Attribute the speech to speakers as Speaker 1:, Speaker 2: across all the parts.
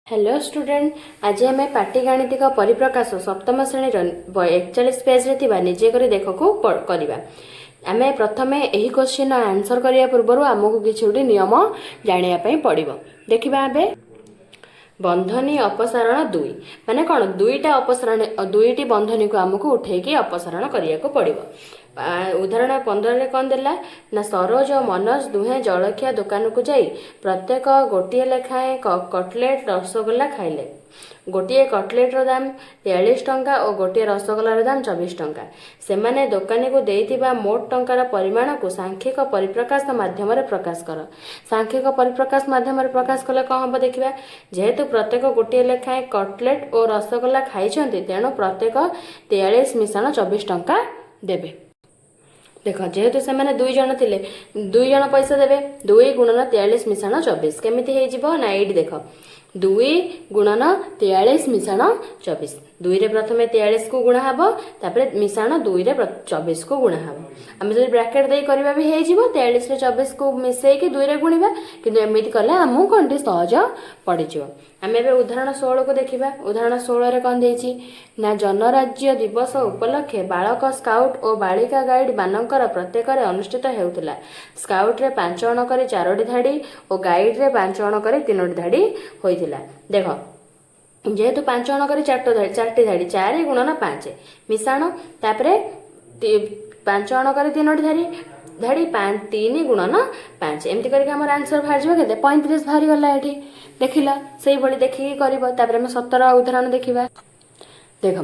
Speaker 1: Hello student, ଆଜି ଆମେ ପାଟିଗାଣିତିକ ପରିପ୍ରକାଶ ସପ୍ତମ ଶ୍ରେଣୀର 41 ପେଜରେ ଥିବା ନିଜେ କରି ଦେଖକୁ କରିବା। ଆମେ ପ୍ରଥମେ ଏହି କୋଶ୍ଚିନ୍ର ଆନ୍ସର କରିବା ପୂର୍ବରୁ ଆମକୁ କିଛି ଗୋଟେ ନିୟମ ଜାଣିବା ପାଇଁ ପଡ଼ିବ। ଦେଖିବା ଏବେ ବନ୍ଧନୀ ଅପସାରଣ ଦୁଇ ମାନେ କ'ଣ? ଦୁଇଟା ଅପସାରଣ, ଦୁଇଟି ବନ୍ଧନୀକୁ ଆମକୁ ଉଠେଇକି ଅପସାରଣ କରିବାକୁ ପଡ଼ିବ। ଉଦାହରଣ 15ରେ କ'ଣ ଦେଲା ନା, ସରୋଜ ଓ ମନୋଜ ଦୁହେଁ ଜଳଖିଆ ଦୋକାନକୁ ଯାଇ ପ୍ରତ୍ୟେକ ଗୋଟିଏ ଲେଖାଏଁ କଟଲେଟ୍, ରସଗୋଲା ଖାଇଲେ। ଗୋଟିଏ କଟଲେଟ୍ର ଦାମ 43 ଟଙ୍କା ଓ ଗୋଟିଏ ରସଗୋଲାର ଦାମ 24 ଟଙ୍କା। ସେମାନେ ଦୋକାନୀକୁ ଦେଇଥିବା ମୋଟ ଟଙ୍କାର ପରିମାଣକୁ ସାଂଖ୍ୟିକ ପରିପ୍ରକାଶ ମାଧ୍ୟମରେ ପ୍ରକାଶ କର। ସାଂଖ୍ୟିକ ପରିପ୍ରକାଶ ମାଧ୍ୟମରେ ପ୍ରକାଶ କଲେ କ'ଣ ହେବ ଦେଖିବା। ଯେହେତୁ ପ୍ରତ୍ୟେକ ଗୋଟିଏ ଲେଖାଏଁ କଟଲେଟ୍ ଓ ରସଗୋଲା ଖାଇଛନ୍ତି, ତେଣୁ ପ୍ରତ୍ୟେକ 43 ମିଶାଣ 24 ଟଙ୍କା ଦେବେ। ଦେଖ, ଯେହେତୁ ସେମାନେ ଦୁଇ ଜଣ ଥିଲେ, ଦୁଇ ଜଣ ପଇସା ଦେବେ। ଦୁଇ ଗୁଣନ 43 ମିଶାଣ 24 କେମିତି ହେଇଯିବ ନା, ଏଇଠି ଦେଖ, ଦୁଇ ଗୁଣନ 43 ମିଶାଣ 24। ଦୁଇରେ ପ୍ରଥମେ 43କୁ ଗୁଣା ହେବ, ତାପରେ ମିଶାଣ ଦୁଇରେ 24କୁ ଗୁଣା ହେବ। ଆମେ ଯଦି ବ୍ରାକେଟ୍ ଦେଇ କରିବା ବି ହେଇଯିବ। 43ରେ 24କୁ ମିଶେଇକି ଦୁଇରେ ଗୁଣିବା, କିନ୍ତୁ ଏମିତି କଲେ ଆମକୁ କ'ଣ ଟିକେ ସହଜ ପଡ଼ିଯିବ। ଆମେ ଏବେ ଉଦାହରଣ 16କୁ ଦେଖିବା। ଉଦାହରଣ 16ରେ କ'ଣ ଦେଇଛି ନା, ଜନରାଜ୍ୟ ଦିବସ ଉପଲକ୍ଷେ ବାଳକ ସ୍କାଉଟ ଓ ବାଳିକା ଗାଇଡ୍ ମାନଙ୍କର ପ୍ରତ୍ୟେକରେ ଅନୁଷ୍ଠିତ ହେଉଥିଲା। ସ୍କାଉଟରେ ପାଞ୍ଚ ଅଣ କରି ଚାରୋଟି ଧାଡ଼ି ଓ ଗାଇଡ୍ରେ ପାଞ୍ଚ ଅଣ କରି ତିନୋଟି ଧାଡ଼ି ହୋଇଥିଲା। ଦେଖ, ଯେହେତୁ ପାଞ୍ଚ ଅଣ କରି ଚାରିଟା ଧାଡ଼ି, ଚାରିଟି ଧାଡ଼ି, ଚାରି ଗୁଣନ ପାଞ୍ଚ ମିଶାଣ, ତାପରେ ପାଞ୍ଚ ଅଣ କରି ତିନୋଟି ଧାଡ଼ି, ତିନି ଗୁଣନ ପାଞ୍ଚ। ଏମିତି କରିକି ଆମର ଆନ୍ସର ବାହାରିଯିବ କେତେ? 35 ବାହାରିଗଲା। ଏଠି ଦେଖିଲ, ସେଇଭଳି ଦେଖିକି କରିବ। ତାପରେ ଆମେ 17 ଉଦାହରଣ ଦେଖିବା। ଦେଖ,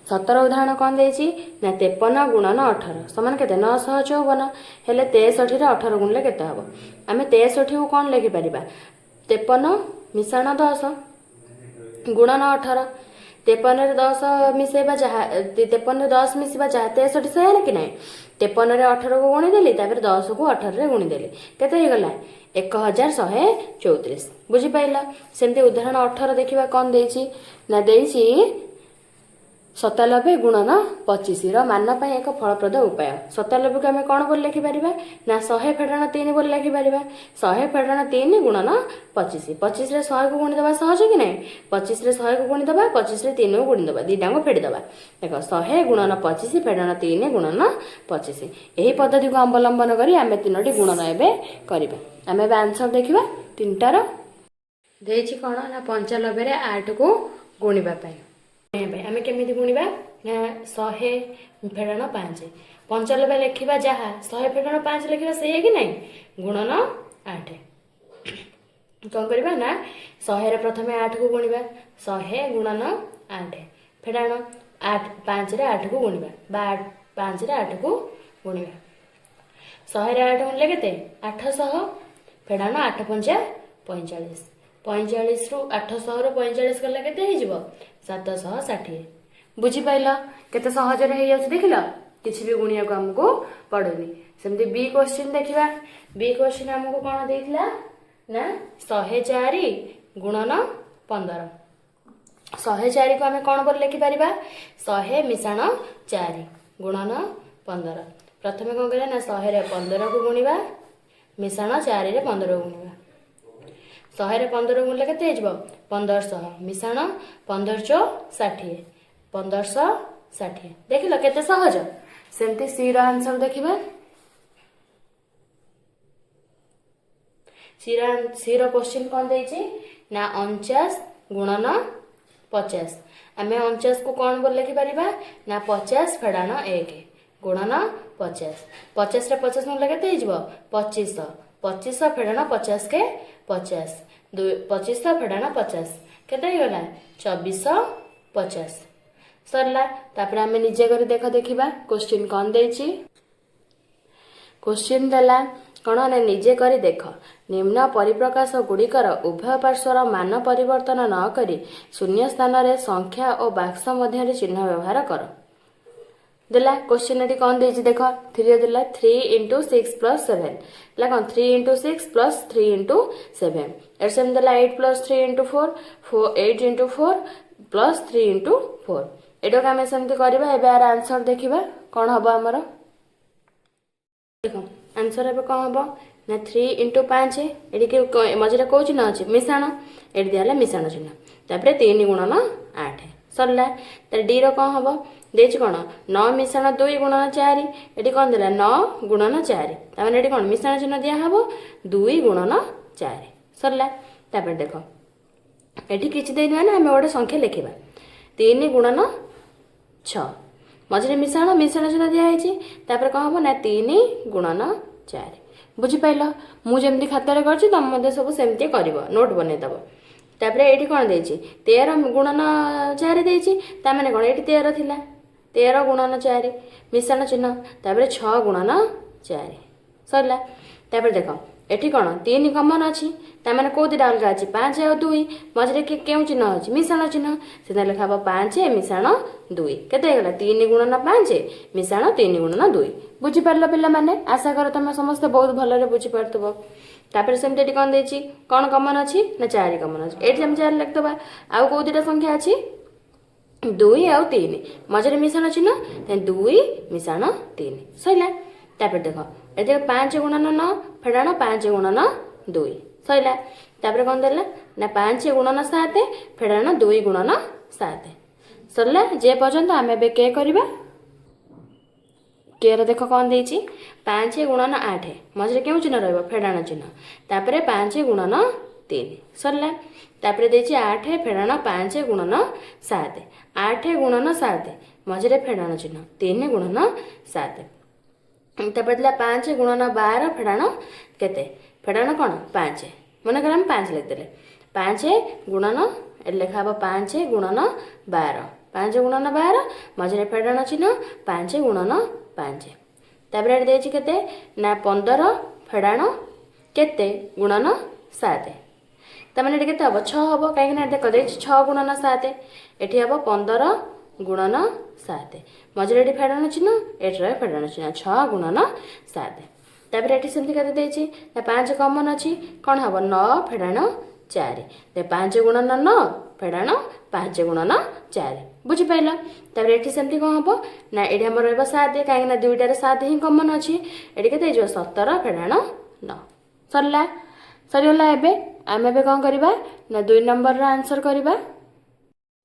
Speaker 1: 17 ଉଦାହରଣ କ'ଣ ଦେଇଛି ନା, 53 ଗୁଣନ 18 ସମାନ କେତେ? 954 ହେଲେ 63ରେ 18 ଗୁଣିଲେ କେତେ ହେବ? ଆମେ 63କୁ କ'ଣ ଲେଖିପାରିବା? 53 ମିଶାଣ 10 ଗୁଣନ 18। 53ରେ 10 ମିଶେଇବା ଯାହା, 53ରେ 10 ମିଶିବା ଯାହା, 63 ସେଇଆ କି ନାହିଁ? 53ରେ 18କୁ ଗୁଣିଦେଲି, ତାପରେ 10କୁ 18ରେ ଗୁଣିଦେଲି, କେତେ ହେଇଗଲା? 1134। ବୁଝିପାରିଲ? ସେମିତି ଉଦାହରଣ 18 ଦେଖିବା। କ'ଣ ଦେଇଛି ନା, ଦେଇଛି 97 ଗୁଣନ 25ର ମାନ ପାଇଁ ଏକ ଫଳପ୍ରଦ ଉପାୟ। 97କୁ ଆମେ କ'ଣ ବୋଲି ଲେଖିପାରିବା ନା, 100 ଫେଡ଼ାଣ ତିନି ବୋଲି ଲେଖିପାରିବା। 100 ଫେଡ଼ାଣ ତିନି ଗୁଣନ 25। 25ରେ 100କୁ ଗୁଣିଦେବା ସହଜ କି ନାହିଁ? 25ରେ 100କୁ ଗୁଣିଦେବା, 25ରେ ତିନିକୁ ଗୁଣିଦେବା, ଦୁଇଟାଙ୍କୁ ଫେଡ଼ିଦେବା। ଦେଖ, 100 ଗୁଣନ 25 ଫେଡ଼ାଣ ତିନି ଗୁଣନ 25। ଏହି ପଦ୍ଧତିକୁ ଅବଲମ୍ବନ କରି ଆମେ ତିନୋଟି ଗୁଣନ ଏବେ କରିବା। ଆମେ ଏବେ ଆନ୍ସର ଦେଖିବା ତିନିଟାର। ଦେଇଛି କ'ଣ ନା, 95ରେ 8କୁ ଗୁଣିବା ପାଇଁ। ଆମେ କେମିତି ଗୁଣିବା ନା, 100 ଫେଡ଼ାଣ ପାଞ୍ଚ, 95 ଲେଖିବା ଯାହା, 100 ଫେଡ଼ାଣ ପାଞ୍ଚ ଲେଖିବା ସେଇଆ କି ନାହିଁ? ଗୁଣନ 8। କ'ଣ କରିବା ନା, 100ରେ ପ୍ରଥମେ 8କୁ ଗୁଣିବା। 100 ଗୁଣନ 8 ଫେଡ଼ାଣ 8, ପାଞ୍ଚରେ 8କୁ ଗୁଣିବା ବା ପାଞ୍ଚରେ 8କୁ ଗୁଣିବା। 100ରେ 8 ଗୁଣିଲେ କେତେ? 800। ଫେଡ଼ାଣ ଆଠ ପଞ୍ଚା 45। 45ରୁ, 800ରୁ 45 ଗଲେ କେତେ ହେଇଯିବ? 760। ବୁଝିପାରିଲ? କେତେ ସହଜରେ ହେଇଯାଉଛି ଦେଖିଲ? କିଛି ବି ଗୁଣିବାକୁ ଆମକୁ ପଡୁନି। ସେମିତି ବି କୋଶ୍ଚିନ୍ ଦେଖିବା। ବି କୋଶ୍ଚିନ୍ ଆମକୁ କ'ଣ ଦେଇଥିଲା ନା, 104 ଗୁଣନ 15। 104କୁ ଆମେ କ'ଣ ବୋଲି ଲେଖିପାରିବା? 100 ମିଶାଣ ଚାରି ଗୁଣନ 15। ପ୍ରଥମେ କ'ଣ କରିବା ନା, 100ରେ 15କୁ ଗୁଣିବା, ମିଶାଣ ଚାରିରେ 15 ଗୁଣିବା। 100ରେ 15 ଗୁଣିଲେ କେତେ ହେଇଯିବ? 1500। ମିଶାଣ 15 ଚଉ 60, 1560। ଦେଖିଲ କେତେ ସହଜ? ସେମିତି ସି ର ଆନ୍ସର ଦେଖିବା। ସି ର କୋଶ୍ଚିନ୍ କ'ଣ ଦେଇଛି ନା, 49 ଗୁଣନ 50। ଆମେ 49କୁ କ'ଣ ବୋଲି ଲେଖିପାରିବା ନା, 50 ଫେଡ଼ାଣ ଏକ ଗୁଣନ 50। 50ରେ 50 ଗୁଣିଲେ କେତେ ହେଇଯିବ? 2500। 2500 ଫେଡ଼ାଣ 50 କେ 50, ଦୁଇ, 2500 ଫେଡ଼ାଣ 50 କେତେ ହେଇଗଲା? 2450। ସରିଲା। ତାପରେ ଆମେ ନିଜେ କରି ଦେଖ ଦେଖିବା। କୋଶ୍ଚିନ୍ କ'ଣ ଦେଇଛି? କୋଶ୍ଚିନ୍ ଦେଲା କ'ଣ ନା, ନିଜେ କରି ଦେଖ, ନିମ୍ନ ପରିପ୍ରକାଶ ଗୁଡ଼ିକର ଉଭୟ ପାର୍ଶ୍ୱର ମାନ ପରିବର୍ତ୍ତନ ନ କରି ଶୂନ୍ୟ ସ୍ଥାନରେ ସଂଖ୍ୟା ଓ ବାକ୍ସ ମଧ୍ୟରେ ଚିହ୍ନ ବ୍ୟବହାର କର। ଦେଲା କୋଶ୍ଚିନ୍ ଏଠି କ'ଣ ଦେଇଛି ଦେଖ। ଥ୍ରୀରେ ଦେଲା 3 ଇଣ୍ଟୁ 6 ପ୍ଲସ୍ 7 ହେଲା କ'ଣ? 3 ଇଣ୍ଟୁ 6 ପ୍ଲସ୍ 3 ଇଣ୍ଟୁ 7। ଏଠି ସେମିତି ଦେଲା 8 plus 3 into 4, 8 into 4 plus 3 into 4। ଏଟାକୁ ଆମେ ସେମିତି କରିବା। ଏବେ ଆର ଆନ୍ସର ଦେଖିବା କ'ଣ ହବ ଆମର। ଦେଖ, ଆନ୍ସର ଏବେ କ'ଣ ହବ? ନା 3 ଇଣ୍ଟୁ 5। ଏଠି ମଝିରେ କେଉଁ ଚିହ୍ନ ଅଛି? ମିଶାଣ। ଏଠି ଦିଆହେଲା ମିଶାଣ ଚିହ୍ନ, ତାପରେ 3 ଗୁଣନ 8। ସରିଲା। ତାହେଲେ ଡିର କ'ଣ ହେବ? ଦେଇଛି କ'ଣ? 9 ମିଶାଣ 2 ଗୁଣନ 4। ଏଠି କ'ଣ ଦେଲା? 9 ଗୁଣନ 4। ତାମାନେ ଏଠି କ'ଣ ମିଶାଣ ଚିହ୍ନ ଦିଆହେବ, 2 ଗୁଣନ 4। ସରିଲା। ତାପରେ ଦେଖ, ଏଠି କିଛି ଦେଇନି, ମାନେ ଆମେ ଗୋଟେ ସଂଖ୍ୟା ଲେଖିବା, 3 ଗୁଣନ 6। ମଝିରେ ମିଶାଣ ଚିହ୍ନ ଦିଆହେଇଛି। ତାପରେ କ'ଣ ହେବ ନା 3 ଗୁଣନ 4। ବୁଝିପାରିଲ? ମୁଁ ଯେମିତି ଖାତାରେ କରିଛି, ତମେ ମଧ୍ୟ ସବୁ ସେମିତି କରିବ, ନୋଟ୍ ବନେଇଦେବ। ତାପରେ ଏଇଠି କ'ଣ ଦେଇଛି? 13 ଗୁଣନ 4 ଦେଇଛି। ତାମାନେ କ'ଣ? ଏଇଠି 13 ଥିଲା, 13 ଗୁଣନ 4, ମିଶାଣ ଚିହ୍ନ, ତାପରେ 6 ଗୁଣନ 4। ସରିଲା। ତାପରେ ଦେଖ, ଏଠି କ'ଣ 3 କମନ୍ ଅଛି। ତାମାନେ କେଉଁ ଦୁଇଟା ଅଲଗା ଅଛି? 5 ଆଉ 2। ମଝିରେ କେଉଁ ଚିହ୍ନ ଅଛି? ମିଶାଣ ଚିହ୍ନ। ସେଥିପାଇଁ ଲେଖା ହବ 5 ମିଶାଣ 2। କେତେ ହେଇଗଲା? 3 ଗୁଣନ 5 ମିଶାଣ 3 ଗୁଣନ 2। ବୁଝିପାରିଲ ପିଲାମାନେ? ଆଶା କର ତମେ ସମସ୍ତେ ବହୁତ ଭଲରେ ବୁଝିପାରୁଥିବ। ତାପରେ ସେମିତି ଏଠି କ'ଣ ଦେଇଛି? କ'ଣ କମନ୍ ଅଛି ନା 4 କମନ୍ ଅଛି। ଏଇଠି ଆମେ 4 ଲେଖିଦେବା। ଆଉ କେଉଁ ଦୁଇଟା ସଂଖ୍ୟା ଅଛି? 2 ଆଉ 3। ମଝିରେ ମିଶାଣ ଚିହ୍ନ, 2 ମିଶାଣ 3। ସରିଲା। ତାପରେ ଦେଖ, ଏଠି 5 ଗୁଣନ 9 ଫେଡ଼ାଣ 5 ଗୁଣନ 2। ସରିଲା। ତାପରେ କ'ଣ ଦେଲା ନା 5 ଗୁଣନ 7 ଫେଡ଼ାଣ 2 ଗୁଣନ 7। ସରିଲା ଯେ ପର୍ଯ୍ୟନ୍ତ। ଆମେ ଏବେ କେ କରିବା। କେର ଦେଖ କ'ଣ ଦେଇଛି? 5 ଗୁଣନ 8। ମଝିରେ କେଉଁ ଚିହ୍ନ ରହିବ? ଫେଡ଼ାଣ ଚିହ୍ନ। ତାପରେ 5 ଗୁଣନ 3। ସରିଲା। ତାପରେ ଦେଇଛି 8 ଫେଡ଼ାଣ 5 ଗୁଣନ 7। 8 ଗୁଣନ 7, ମଝିରେ ଫେଡ଼ାଣ ଚିହ୍ନ, 3 ଗୁଣନ 7। ତାପରେ ଥିଲା 5 ଗୁଣନ 12 ଫେଡ଼ାଣ କେତେ? ଫେଡ଼ାଣ କ'ଣ? 5। ମନେକର ଆମେ 5 ଲେଖିଦେଲେ। 5 ଗୁଣନ, ଏଠି ଲେଖା ହେବ 5 ଗୁଣନ 12। 5 ଗୁଣନ 12, ମଝିରେ ଫେଡ଼ାଣ ଚିହ୍ନ, 5 ଗୁଣନ 5। ତାପରେ ଏଠି ଦେଇଛି କେତେ ନା 15 ଫେଡ଼ାଣ କେତେ ଗୁଣନ 7। ତାମାନେ ଏଠି କେତେ ହେବ? 6 ହେବ। କାହିଁକି ନା ଦେଖ, ଦେଇଛି 6 ଗୁଣନ 7। ଏଠି ହେବ 15 ଗୁଣନ 7, ମଝିରେ ଏଠି ଫେଡ଼ାଣ ଚିହ୍ନ, ଏଠି ରହିବ ଫେଡ଼ାଣ ଚିହ୍ନ, 6 ଗୁଣନ 7। ତାପରେ ଏଠି ସେମିତି କେତେ ଦେଇଛି ନା 5 କମନ୍ ଅଛି। କ'ଣ ହେବ? 9 ଫେଡ଼ାଣ 4। 5 ଗୁଣନ 9 ଫେଡ଼ାଣ 5 ଗୁଣନ 4। ବୁଝିପାରିଲ? ତାପରେ ଏଠି ସେମିତି କ'ଣ ହେବ ନା ଏଠି ଆମର ରହିବ 7, କାହିଁକି ନା ଦୁଇଟାରେ 7 ହିଁ କମନ୍ ଅଛି। ଏଠି କେତେ ହେଇଯିବ? 17 ଫେଡ଼ାଣ 9। ସରିଲା। ସରିଗଲା। ଏବେ ଆମେ ଏବେ କ'ଣ କରିବା ନା 2 ନମ୍ବରର ଆନ୍ସର କରିବା।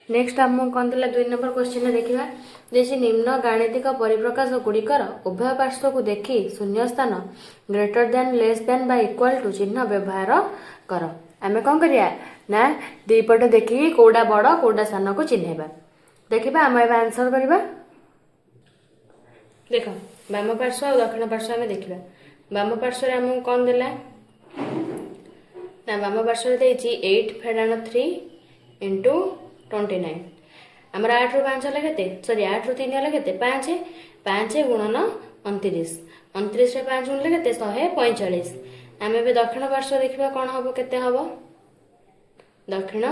Speaker 1: ନେକ୍ସଟ ଆମକୁ କ'ଣ ଦେଲା? 2 ନମ୍ବର କ୍ୱେଶ୍ଚିନ୍ ଦେଖିବା। ଦେଇଛି, ନିମ୍ନ ଗାଣିତିକ ପରିପ୍ରକାଶ ଗୁଡ଼ିକର ଉଭୟ ପାର୍ଶ୍ୱକୁ ଦେଖି ଶୂନ୍ୟ ସ୍ଥାନ ଗ୍ରେଟର ଦ୍ୟାନ୍, ଲେସ୍ ଦ୍ୟାନ୍ ବା ଇକ୍ୱାଲ୍ ଟୁ ଚିହ୍ନ ବ୍ୟବହାର କର। ଆମେ କ'ଣ କରିବା ନା ଦୁଇ ପଟ ଦେଖିକି କୋଉଟା ବଡ଼ କୋଉଟା ସାନକୁ ଚିହ୍ନେଇବା। ଦେଖିବା, ଆମେ ଏବେ ଆନ୍ସର କରିବା। ଦେଖ, ବାମ ପାର୍ଶ୍ୱ ଆଉ ଦକ୍ଷିଣ ପାର୍ଶ୍ୱ ଆମେ ଦେଖିବା। ବାମ ପାର୍ଶ୍ୱରେ ଆମକୁ କ'ଣ ଦେଲା ନା ବାମ ପାର୍ଶ୍ୱରେ ଦେଇଛି 8 ଫେଡ଼ାଣ 3 ଇଣ୍ଟୁ 29। ଆମର 8ରୁ 5 ହେଲା କେତେ? ସରି, 8ରୁ 3 ହେଲା କେତେ? 5। 5 ଗୁଣନ 29। 29ରେ 5 ଗୁଣିଲେ କେତେ? 145। ଆମେ ଏବେ ଦକ୍ଷିଣ ପାର୍ଶ୍ୱ ଦେଖିବା, କ'ଣ ହବ, କେତେ ହବ ଦକ୍ଷିଣ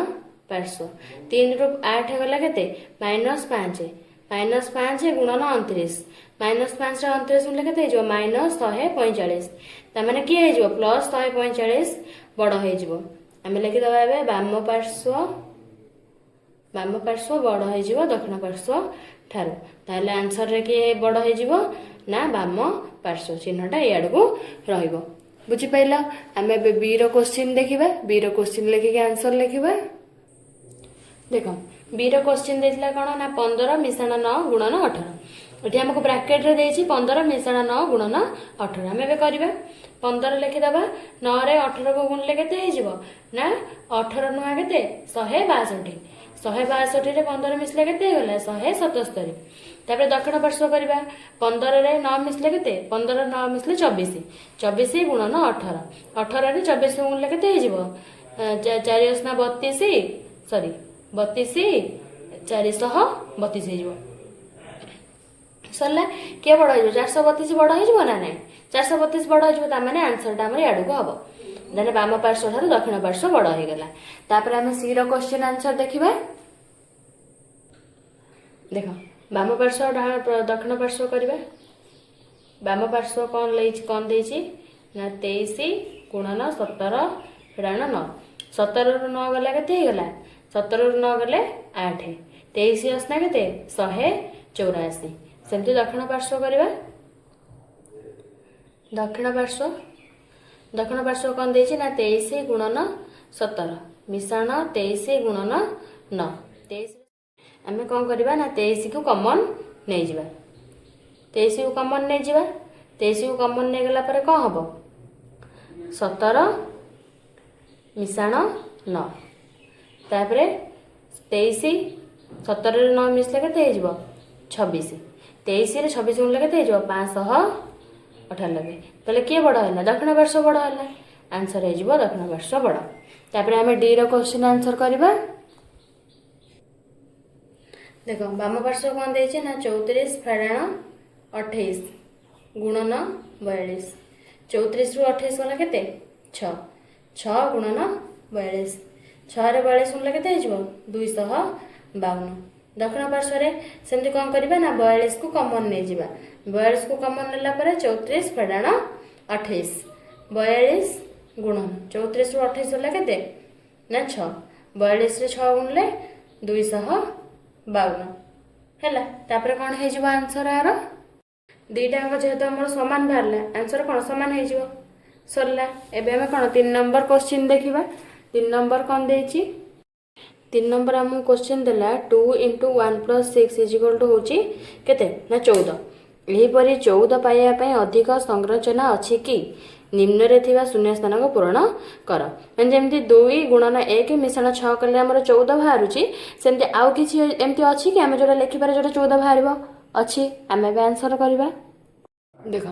Speaker 1: ପାର୍ଶ୍ୱ? 3ରୁ 8 ଗଲା କେତେ? ମାଇନସ୍ 5। ମାଇନସ୍ 5 ଗୁଣନ 29। ମାଇନସ୍ 5ରେ 29 ଗୁଣିଲେ କେତେ ହେଇଯିବ? ମାଇନସ୍ 145। ତାମାନେ କିଏ ହେଇଯିବ? ପ୍ଲସ୍ 145 ବଡ଼ ହେଇଯିବ। ଆମେ ଲେଖିଦେବା ଏବେ, ବାମ ପାର୍ଶ୍ୱ ବଡ଼ ହେଇଯିବ ଦକ୍ଷିଣ ପାର୍ଶ୍ୱ ଠାରୁ। ତାହେଲେ ଆନ୍ସରରେ କିଏ ବଡ଼ ହେଇଯିବ ନା ବାମ ପାର୍ଶ୍ୱ, ଚିହ୍ନଟା ଇଆଡ଼କୁ ରହିବ। ବୁଝିପାରିଲ? ଆମେ ଏବେ ବି ର କୋଶ୍ଚିନ୍ ଦେଖିବା। ବି ର କୋଶ୍ଚିନ୍ ଲେଖିକି ଆନ୍ସର ଲେଖିବା। ଦେଖ, ବି ର କୋଶ୍ଚିନ୍ ଦେଇଥିଲା କ'ଣ ନା 15 ମିଶାଣ 9 ଗୁଣନ 18। ଏଠି ଆମକୁ ବ୍ରାକେଟରେ ଦେଇଛି 15 ମିଶାଣ 9 ଗୁଣନ 18। ଆମେ ଏବେ କରିବା। 15 ଲେଖିଦେବା। 9ରେ 18କୁ ଗୁଣିଲେ କେତେ ହେଇଯିବ ନା 18 ନୁଆ କେତେ? 162। 162ରେ 15 ମିଶିଲେ କେତେ ହେଇଗଲା? 177। ତାପରେ ଦକ୍ଷିଣ ପାର୍ଶ୍ୱ କରିବା। 15ରେ 9 ମିଶିଲେ କେତେ? 15 9 ମିଶିଲେ 24। 24 ଗୁଣନ 18। 18ରେ 24 ଗୁଣିଲେ କେତେ ହେଇଯିବ? ଚାରି ଅଶନା 32, ସରି, 32, 432 ହେଇଯିବ। ସରିଲା। କିଏ ବଡ଼ ହେଇଯିବ? 432 ବଡ଼ ହେଇଯିବ ନା ନାଇଁ? 432 ବଡ଼ ହେଇଯିବ। ତାମାନେ ଆନ୍ସରଟା ଆମର ଇଆଡ଼କୁ ହବ। ଦେନ୍ ବାମ ପାର୍ଶ୍ୱ ଠାରୁ ଦକ୍ଷିଣ ପାର୍ଶ୍ୱ ବଡ଼ ହେଇଗଲା। ତାପରେ ଆମେ ସି ର କ୍ୱେଶ୍ଚିନ୍ ଆନ୍ସର ଦେଖିବା। ଦେଖ, ବାମ ପାର୍ଶ୍ୱ ଆଉ ଡାହାଣ ଦକ୍ଷିଣ ପାର୍ଶ୍ୱ କରିବା। ବାମ ପାର୍ଶ୍ୱ କ'ଣ ଦେଇଛି? କ'ଣ ଦେଇଛି ନା 23 ଗୁଣନ 17 ଫେଡ଼ାଣ 9। 17ରୁ 9 ଗଲା କେତେ ହେଇଗଲା? 17ରୁ 9 ଗଲେ 8। 23 ଅଶନା କେତେ? 184। ସେମିତି ଦକ୍ଷିଣ ପାର୍ଶ୍ୱ କରିବା। ଦକ୍ଷିଣ ପାର୍ଶ୍ୱ ଦକ୍ଷିଣ ପାର୍ଶ୍ୱ କ'ଣ ଦେଇଛି ନା 23 ଗୁଣନ 17 ମିଶାଣ 23 ଗୁଣନ 9। 23 ଆମେ କ'ଣ କରିବା ନା 23କୁ କମନ୍ ନେଇଯିବା। 23କୁ କମନ୍ ନେଇଯିବା। 23କୁ କମନ୍ ନେଇଗଲା ପରେ କ'ଣ ହେବ? 17 ମିଶାଣ 9। ତାପରେ 23, 17ରେ 9 ମିଶିଲେ କେତେ ହେଇଯିବ? 26। 23ରେ 26 ଗୁଣିଲେ କେତେ ହେଇଯିବ? 598। ତାହେଲେ କିଏ ବଡ଼ ହେଲା? ଦକ୍ଷିଣ ପାର୍ଶ୍ୱ ବଡ଼ ହେଲା। ଆନ୍ସର ହେଇଯିବ ଦକ୍ଷିଣ ପାର୍ଶ୍ୱ ବଡ଼। ତାପରେ ଆମେ ଡିର କ୍ୱେଶ୍ଚିନ୍ ଆନ୍ସର କରିବା। ଦେଖ, ବାମ ପାର୍ଶ୍ୱ କ'ଣ ଦେଇଛି ନା 34 ଫେଡ଼ାଣ 28 ଗୁଣନ 42। 34ରୁ 28 ଗଲା କେତେ? 6। 6 ଗୁଣନ 42। 6ରେ 42 ଗୁଣିଲେ କେତେ ହେଇଯିବ? 252। ଦକ୍ଷିଣ ପାର୍ଶ୍ୱରେ ସେମିତି କ'ଣ କରିବା ନା 42କୁ କମନ୍ ନେଇଯିବା। 42କୁ କମନ୍ ନେଲା ପରେ 34 ଫେଡ଼ାଣ 28। 42 ଗୁଣନ 34ରୁ 28 ଗଲା କେତେ ନା 6। 42ରେ 6 ଗୁଣିଲେ 252 ହେଲା। ତାପରେ କ'ଣ ହେଇଯିବ ଆନ୍ସର ଆର? ଦୁଇଟା ଯାକ ଯେହେତୁ ଆମର ସମାନ ବାହାରିଲା, ଆନ୍ସର କ'ଣ ସମାନ ହେଇଯିବ। ସରିଲା। ଏବେ ଆମେ କ'ଣ 3 ନମ୍ବର କୋଶ୍ଚିନ୍ ଦେଖିବା। 3 ନମ୍ବର କ'ଣ ଦେଇଛି? 3 ନମ୍ବର ଆମକୁ କୋଶ୍ଚିନ୍ ଦେଲା, 2 into 1 plus 6 is equal to ହେଉଛି କେତେ ନା 14। ଏହିପରି 14 ପାଇବା ପାଇଁ ଅଧିକ ସଂରଚନା ଅଛି କି? ନିମ୍ନରେ ଥିବା ଶୂନ୍ୟ ସ୍ଥାନକୁ ପୂରଣ କର। ମାନେ ଯେମିତି 2 ଗୁଣନ 1 ମିଶାଣ 6 କଲେ ଆମର 14 ବାହାରୁଛି, ସେମିତି ଆଉ କିଛି ଏମିତି ଅଛି କି ଆମେ ଯେଉଁଟା ଲେଖିପାରିବା, ଯେଉଁଟା 14 ବାହାରିବ? ଅଛି। ଆମେ ଏବେ ଆନ୍ସର କରିବା। ଦେଖ,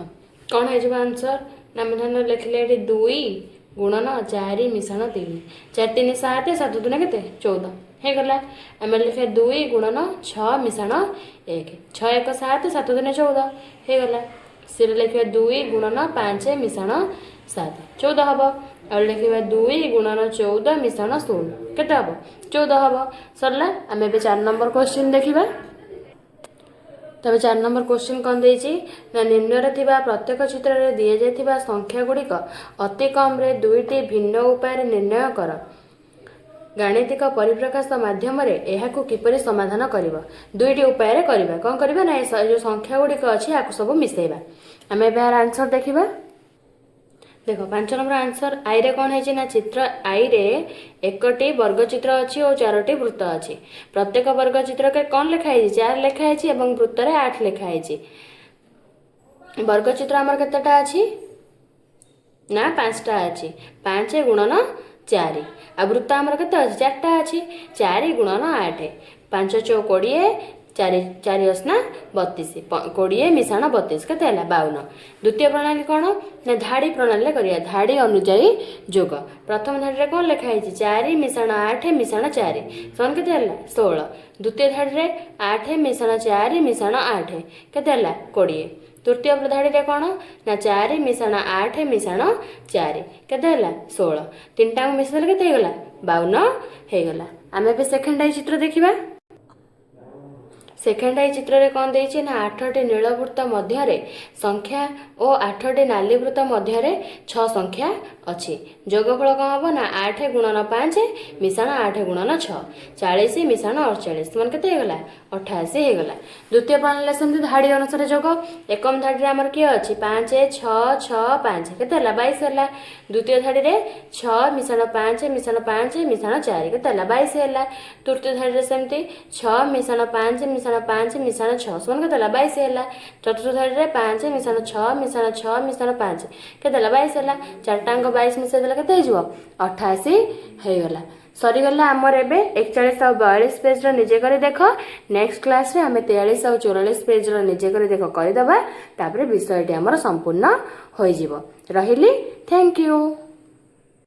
Speaker 1: କ'ଣ ହେଇଯିବ ଆନ୍ସର ନା ଆମେ ଧର ଲେଖିଲେ ଏଠି 2 ଗୁଣନ 4 ମିଶାଣ 3। 4 3 7, 7 ଦୁନେ କେତେ? 14 ହେଇଗଲା। ଆମେ ଲେଖିବା 2 ଗୁଣନ 6 ମିଶାଣ 1। 6 ଏକ 7, 7 ଦୁନେ 14 ହେଇଗଲା। ସିରେ ଲେଖିବା 2 ଗୁଣନ 5 ମିଶାଣ 7, 14 ହବ। ଆଉ ଲେଖିବା 2 ଗୁଣନ 14 ମିଶାଣ 0, କେତେ ହବ? 14 ହବ। ସରିଲା। ଆମେ ଏବେ 4 ନମ୍ବର କ୍ୱେଶ୍ଚିନ୍ ଦେଖିବା। ତେବେ 4 ନମ୍ବର କ୍ୱେଶ୍ଚିନ୍ କ'ଣ ଦେଇଛି ନା ନିମ୍ନରେ ଥିବା ପ୍ରତ୍ୟେକ ଚିତ୍ରରେ ଦିଆଯାଇଥିବା ସଂଖ୍ୟା ଗୁଡ଼ିକ ଅତି କମ୍ରେ ଦୁଇଟି ଭିନ୍ନ ଉପାୟରେ ନିର୍ଣ୍ଣୟ କର। ଗାଣିତିକ ପରିପ୍ରକାଶ ମାଧ୍ୟମରେ ଏହାକୁ କିପରି ସମାଧାନ କରିବ? ଦୁଇଟି ଉପାୟରେ କରିବା। କ'ଣ କରିବା ନା ଏ ଯେଉଁ ସଂଖ୍ୟା ଗୁଡ଼ିକ ଅଛି, ଆକୁ ସବୁ ମିଶାଇବା। ଆମେ ଏବେ ଏହାର ଆନ୍ସର ଦେଖିବା। ଦେଖ, 5 ନମ୍ବର ଆନ୍ସର ଆଇରେ କ'ଣ ହେଇଛି ନା ଚିତ୍ର ଆଇରେ ଏକଟି ବର୍ଗଚିତ୍ର ଅଛି ଓ ଚାରୋଟି ବୃତ୍ତ ଅଛି। ପ୍ରତ୍ୟେକ ବର୍ଗଚିତ୍ରରେ କ'ଣ ଲେଖା ହେଇଛି? 4 ଲେଖା ହେଇଛି ଏବଂ ବୃତ୍ତରେ 8 ଲେଖା ହେଇଛି। ବର୍ଗଚିତ୍ର ଆମର କେତେଟା ଅଛି ନା ପାଞ୍ଚଟା ଅଛି, 5 ଗୁଣନ 4। ଆଉ ବୃତ୍ତ ଆମର କେତେ ଅଛି? ଚାରିଟା ଅଛି, 4 ଗୁଣନ 8। 5 ଚଉ 20, 4 4 ଅଶନା 32। 20 ମିଶାଣ 32 କେତେ ହେଲା? 52। ଦ୍ୱିତୀୟ ପ୍ରଣାଳୀ କ'ଣ ନା ଧାଡ଼ି ପ୍ରଣାଳୀରେ କରିବା। ଧାଡ଼ି ଅନୁଯାୟୀ ଯୋଗ। ପ୍ରଥମ ଧାଡ଼ିରେ କ'ଣ ଲେଖା ହେଇଛି? 4 ମିଶାଣ 8 ମିଶାଣ 4 ସମାନ କେତେ ହେଲା? 16। ଦ୍ୱିତୀୟ ଧାଡ଼ିରେ 8 ମିଶାଣ 4 ମିଶାଣ 8 କେତେ ହେଲା? 20। ତୃତୀୟ ଧାଡ଼ିରେ କ'ଣ ନା 4 ମିଶାଣ 8 ମିଶାଣ 4 କେତେ ହେଲା? 16। ତିନିଟାକୁ ମିଶାଇଦେଲେ କେତେ ହେଇଗଲା? 52 ହେଇଗଲା। ଆମେ ଏବେ ସେକେଣ୍ଡ I ଚିତ୍ର ଦେଖିବା। ସେକେଣ୍ଡ I ଚିତ୍ରରେ କ'ଣ ଦେଇଛି ନା ଆଠଟି ନୀଳ ବୃତ୍ତ ମଧ୍ୟରେ ସଂଖ୍ୟା ଓ ଆଠଟି ନାଲି ବୃତ୍ତ ମଧ୍ୟରେ 6 ସଂଖ୍ୟା ଅଛି। ଯୋଗଫଳ କ'ଣ ହେବ ନା 8 ଗୁଣନ 5 ମିଶାଣ 8 ଗୁଣନ 6, 40 ମିଶାଣ 48 ମାନେ କେତେ ହେଇଗଲା? 88 ହେଇଗଲା। ଦ୍ୱିତୀୟ ପ୍ରଣାଳୀରେ ସେମିତି ଧାଡ଼ି ଅନୁସାରେ ଯୋଗ। ଏକମ ଧାଡ଼ିରେ ଆମର କିଏ ଅଛି? 5, 6, 6, 5 କେତେ ହେଲା? 22 ହେଲା। ଦ୍ୱିତୀୟ ଧାଡ଼ିରେ 6 ମିଶାଣ 5 ମିଶାଣ 5 ମିଶାଣ 4 କେତେ ହେଲା? 22 ହେଲା। ତୃତୀୟ ଧାଡ଼ିରେ ସେମିତି 6 ମିଶାଣ 5 ମିଶାଣ 5 ମିଶାଣ 6 ସମାନ କେତେ ହେଲା? 22 ହେଲା। ଚତୁର୍ଥ ଧାଡ଼ିରେ 5 ମିଶାଣ 6 ମିଶାଣ 6 ମିଶାଣ 5 କେତେ ହେଲା? 22 ହେଲା। ଚାରିଟାଙ୍କ 22 ମିଶାଇ ଦେଲେ କେତେ ହେଇଯିବ? 88 ହେଇଗଲା। ସରିଗଲା ଆମର ଏବେ 41 ଆଉ 42 ପେଜ୍ର ନିଜେ କରି ଦେଖ। ନେକ୍ସଟ କ୍ଲାସରେ ଆମେ 43 ଆଉ 44 ପେଜ୍ର ନିଜେ କରି ଦେଖ କରିଦେବା। ତାପରେ ବିଷୟଟି ଆମର ସମ୍ପୂର୍ଣ୍ଣ ହୋଇଯିବ। ରହିଲି, thank you.